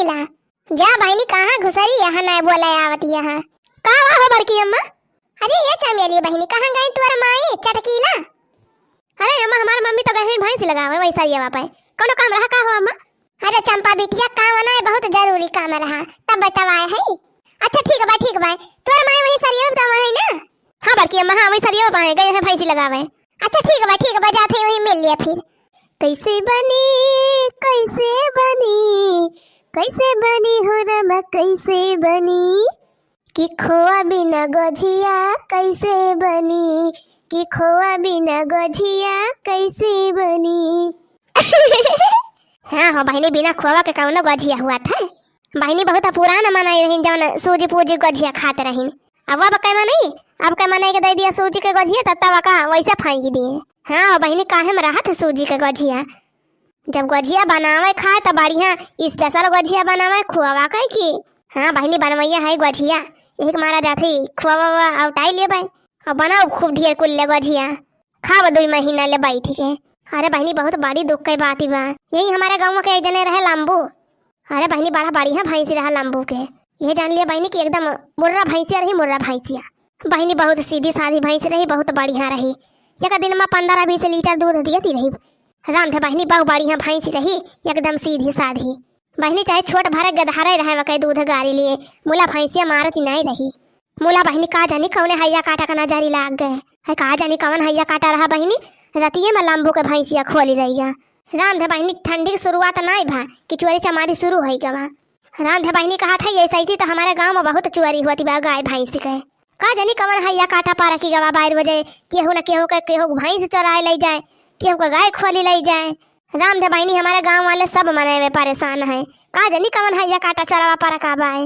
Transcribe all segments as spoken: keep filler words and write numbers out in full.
ला। जा बहिनी, कहाँ घुसरी यहाँ, नाय बोले आवत यहाँ। का हुआ हो बड़की अम्मा? अरे ये चमेली बहिनी, कहाँ गई तोर माई चटकीला? अरे अम्मा, हमार मम्मी तो गई भैंस लगावे वही सरियवा पे। कौनो काम रहा का हो अम्मा? अरे चंपा बिटिया, काम ना है, बहुत जरूरी काम रहा, तब बतावाए है। अच्छा ठीक बा, ठीक बा, तोर माई वही सरियवा पे तो है ना? हाँ बड़की अम्मा, हाँ वही सरियवा पे गई है भैंसी लगावे। अच्छा ठीक बा, ठीक बा, जात है वही मिल लिया फिर। कैसे बनी, कैसे बनी, कैसे बनी हो रमा, कैसे बनी? कि खोआ बिना गोझिया कैसे बनी, कि खोआ बिना गोझिया कैसे बनी? हाँ हो बहिनी, बिना खोआ के कौनो गोझिया हुआ था? बहिनी बहुत पुरान मनई रहिन, जौन सूजी पूजी गोझिया खात रहिन। अब अब के मनई, अब के मनई के दे दिया सूजी के गोझिया, तब तब का वैसे फेंक दिए। हाँ हो बहिनी, काहे में रहा था सूजी के गोझिया? जब गोझिया बनावे खाए त बढ़िया special गोझिया बनावे, खोआ के कि। हाँ बहिनी, बनवैया है गोझिया, यही के मारा जाथे खोआ वोआ औटाई लेबे और बनाओ खूब ढेर कुल ले गोझिया, खाओ दुई महीना ले बैठ के। अरे बहिनी, बहुत बड़ी दुख के बात बा। यही हमारे गाँव के एक जने रहे लंबू। अरे बहिनी, बड़ा बढ़िया भैंसी रहा लंबू के। ये जान लिया बहिनी कि एकदम मुर्रा भैंसिया रही, मुर्रा भैंसिया। बहिनी बहुत सीधी साधी भैंस रही, बहुत बढ़िया रही। एक दिन में पन्द्रह बीस लीटर दूध दियती रही। राम धे बहिनी, बहुत बढ़िया भैंस रही, एकदम सीधी साधी। बहिनी चाहे छोट भरे गदहरे रहे, वके दूध गारी लिए, मुला भैंसिया मारती नहीं रही। मुला बहिनी का जानी कौने हैया काटा का नजरी लाग गए है, का जानी कौन हैया काटा रहा बहिनी, रतिये में लंबू के भैंसिया खोली रहिया। राम धे बहिनी, ठंडी के शुरुआत नाई भा कि चोरी चमारी शुरू होई गवा। राम धे बहिनी कहा था, ये सही थी तो हमारे गाँव में बहुत चोरी होती बा गाय भैंस के। का जानी कवन हैया काटा पारा की गवा बाहर हो जाए, केहू न केहू के, केहू के भैंस चोराए ले जाए, केहू के गाय खोली ले जाए। राम धे बहिनी, हमारे गाँव वाले सब मने में परेशान है, का जानी कवन हैया काटा चोरावा पारा का बाए।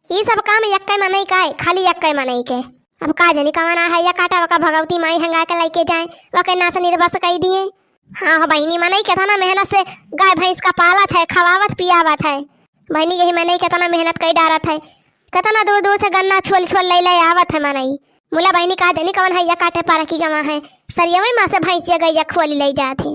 ई सब काम यक्के मनई का है, खाली यक्के मनई के। अब का जानी कवन हैया काटा वका भगवती माई हंगा के लेके जाए, वके नास निर्वस कई दिए। हाँ हो बहिनी, मनई केतना मेहनत से गाय भैंस का पालत है, खवावत पियावत है। बहिनी यही मनई केतना मेहनत कई डारत है, केतना दूर दूर से गन्ना छोल छोल ले ले आवत है मनई। मुला बहिनी का जानी कवन हैया काटे पारा की गवा है, सरियवे माँ से भैंसिया गैया खोली ले जात है।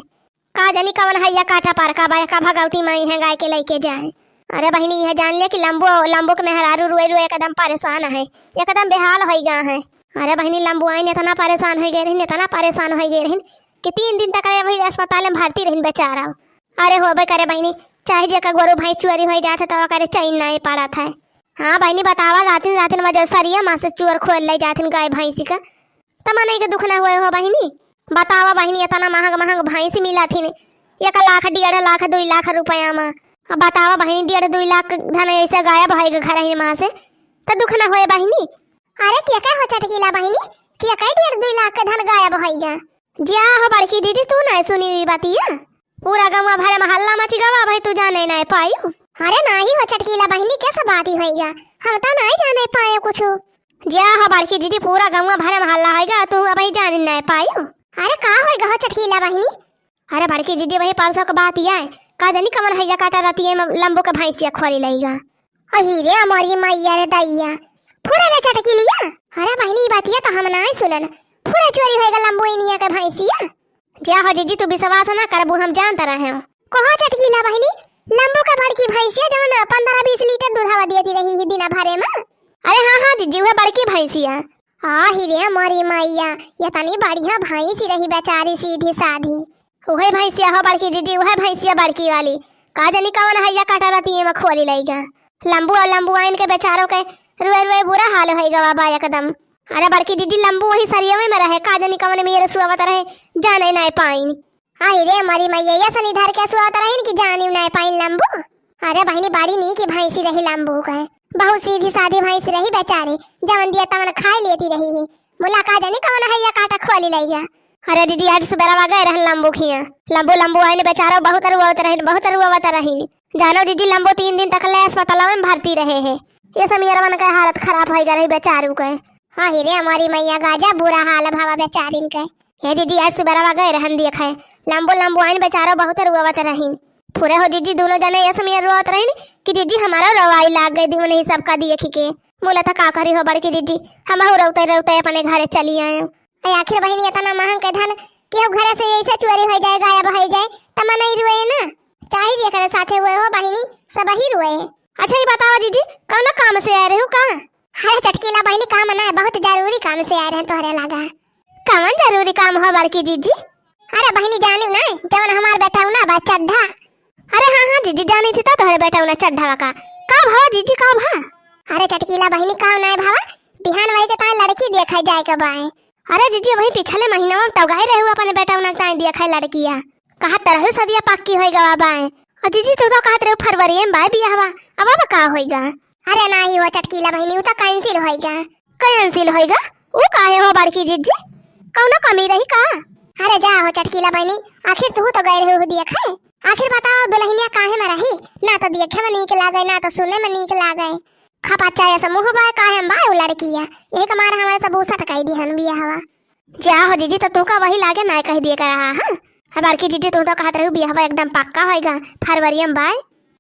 का जानी कवन हैया काटा पारा का बा, का भगवती माई हंगा के लेके जाए। अरे बहिनी, यह जान ले कि लंबू, लंबू के मेहरारू रुए रुए एकदम परेशान है, एकदम बेहाल होई गा है। अरे बहिनी, लंबू आइन इतना परेशान होई गए रहिन, इतना परेशान होई गए रहिन कि तीन दिन तक रहे वही अस्पताल में भर्ती रहिन बेचारा। अरे होबे करे बहिनी, चाहे जेकर गोरू भैंस चोरी होई जात है तो ओकरे चैन नहीं पड़त है। हाँ बहिनी, बतावा, रातिन रातिन में जो सरिया माँ से चोर खोल ले जाथिन गाय भैंसी का, त मनई के दुख ना हुए हो बहिनी? बतावा बहिनी, इतना महंग महंग भैंस मिला थिन, एक लाख, डेढ़ लाख, दुई लाख रुपया में। अब बतावा बहिनी, डेढ़ दुई लाख धन ऐसे गायब होई गा घर ही माँ से, त दुख ना हुए बहिनी? अरे के कहे हो चटकीला बहिनी, के कहे डेढ़ दुई लाख के धन गायब होई गा? ज्या हो बड़की दीदी, तू ना सुनी ई बतिया? पूरा गौवा भरे में हल्ला मची गवा भाई, तू जाने ना पायू। अरे नाही हो चटकीला बहिनी, कैसा बात ही होई गा? हम तो नहीं जाने पाए कुछ। ज्या हो बड़की जीजी, पूरा गौवा भरे में हल्ला होई गा, तू अबही जान नाय पायू। अरे का होई गा हो चटकीला बहिनी? अरे बड़की जीजी, वही परसों के बात ही है, का जानी कवन हैया काटा रतिये में लंबू के भैंसिया खोली लई गा। अही रे मोरी मैया रे दैया, फुरे रे चटकीलिया। अरे बहिनी, ई बतिया तो हम नाय सुनन, फुरे चोरी होई गा लंबू इनिया के भैंसिया। ज्या हो जीजी, तू विश्वास ना करबू, हम जानत रहे। कहो चटकीला बहिनी, लंबू का बड़की भैंसिया जवन पन्द्रह बीस लीटर दूधावा देती रही ही दिना भरे में? अरे हाँ, हाँ जीजी, उहे बड़की भैंसिया। आही रे मोरी मैया, ये तनी बढ़िया भैंसी रही बेचारी, सीधी साधी। उहे भैंसिया हो बड़की जीजी, उहे भैंसिया बड़की वाली। का जानी कवन हैया काटा रतिये में खोली लई गा। लंबू और लंबू आइन के बेचारों के रुए रुए बुरा हाल होई गवा बा एकदम। अरे बड़की जीजी, लंबू वही सरियवे में रहे, का जानी कवन मेरे सुआवत रहे, जाने नाय पाइन। आई रे मोरी मैया, ये सनी धर के सुआवत रहिन कि जानी नाय पाइन लंबू। अरे बहिनी, बड़ी नीक भैंसी रही लंबू के, बहुत सीधी साधी भैंसी रही बेचारी, जवन दिया तवन खाए लेती रही ही। मुला का जानी कवन हैया काटा खोली लई गा। अरे जीजी, आज सुबेरवा गए रहन लंबू खिया, लंबू लंबू आइन बेचारो बहुत रुआवत रहिन, बहुत रुआवत रहिन। जानो जीजी, लंबू तीन दिन तक ले अस्पताल में भर्ती रहे है। ये समियरवन के हालत खराब होई गा रही बेचारू के। हाँ ही रे मोरी मैया, गाजा बुरा हाल भवा बेचारिन के। हे जीजी, आज सुबेरवा गए रहन देखे, लंबू लंबू आइन बेचारो बहुत रुआवत रहिन। फुरे हो जीजी, दोनों जने ये समियर रोवत रहिन कि जीजी हमारा रोवाई लाग गई दी उन्हीं सबका देख के। मुला था का करी हो बड़की जीजी, हम रोते रोते अपने घरे चली आए। ए आखिर बहिनी, इतना महंग के धन केहू घरे से ऐसे चोरी हो जाए, गायब हो जाए, त मनई रोए ना। चाहे जेकरे साथे हुए हो बहिनी, सब ही रोए। अच्छा, ई बतावा जीजी, कौनो काम से आए रहू का? अरे चटकीला बहिनी, काम ना, बहुत जरूरी काम से आए रहे तोहरे लगा। कौन जरूरी काम हो बड़की जीजी? अरे बहिनी, जानिउ ना, जवन हमार बेटउना बा चड्ढा। अरे हाँ हाँ जीजी, जानी थी तो तोहरे बेटउना चड्ढा का। का भवा जीजी, का भा? अरे चटकीला बहिनी, का ना है भावा, बिहान वही के ताई लड़की देखे जाए के बाए। अरे जीजी, वही पिछले महीना में तो गए रहू अपने बेटउना के ताई देखे लड़किया। कहत रहू सदिया पक्की होई गवा बाए। और जीजी, तू तो कहत रहू फरवरी में बाए बियाहवा, अब अब का होई गा? अरे नाही हो चटकीला बहिनी, उ तो cancel होई गा। Cancel होई गा? उ काहे हो बड़की जीजी, कौनो कमी रही का? अरे जा हो चटकीला बहिनी, आखिर तू तो गए रहू देखे। आखिर बताओ दुल्हनिया काहे में रही, ना तो देखे में नीक लागे, ना तो सुने में नीक लागे। खपाचा ऐसा मुँह बाय काहे में बाय उ लड़किया, यही के मारे हमारे सब उसट कई दिहन बियाहवा। जा हो जीजी, तो तू का वही लागे ना कह दिए का रहा, हाँ? हमार की जीजी, तू तो कहत रहू बियाहवा एकदम पक्का होएगा, फरवरी में बाय।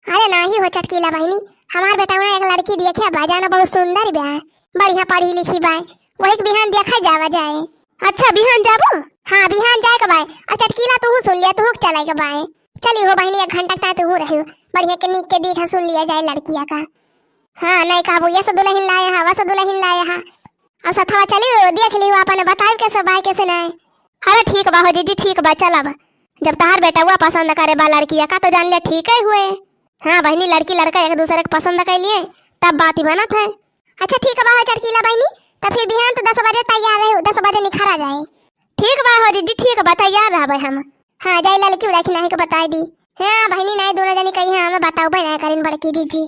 अरे नाही हो चटकीला बहिनी, हमार बेटउना एक लड़की देखे बा, जानो बहुत सुंदर बा, बढ़िया पढ़ी लिखी बा, वही के बिहान देखा जावा जाए। अच्छा, बिहान जाबो? हाँ, बिहान जाए के बाय। आ चटकीला, तू सुन लिया, तू चले के बाय। चली हो बहिनी, एक घंटा तक तू रहियो, बढ़िया के नीक के देख सुन लिया जाए लड़किया का। हाँ, नहीं कहबू, ये से दुल्हन लाया है, वह से दुल्हन लाया है। अब सथवा चली, देख ली, अपन बताए कैसे बाय, कैसे नहीं। अरे ठीक बा हो जीजी, ठीक बा, चलब। जब तहार बेटउआ पसंद करे बा लड़किया का, तो जान ले ठीक है हुए। हाँ बहिनी, लड़की लड़का एक दूसरे के पसंद कर लिए, तब बात ही बनत है। अच्छा ठीक बा हो चटकीला बहिनी, तो फिर बिहान तो दस बजे तैयार रहे, दस बजे निखरा जाए। ठीक बा हो जीजी, ठीक बा, तैयार रहबे हम। हाँ, जाए लड़की उड़ाखी नहीं के बताए दी। हाँ बहिनी, नहीं दोनों जनी कही, हाँ, हमें बताओ भाई, नहीं करीन बड़की जीजी।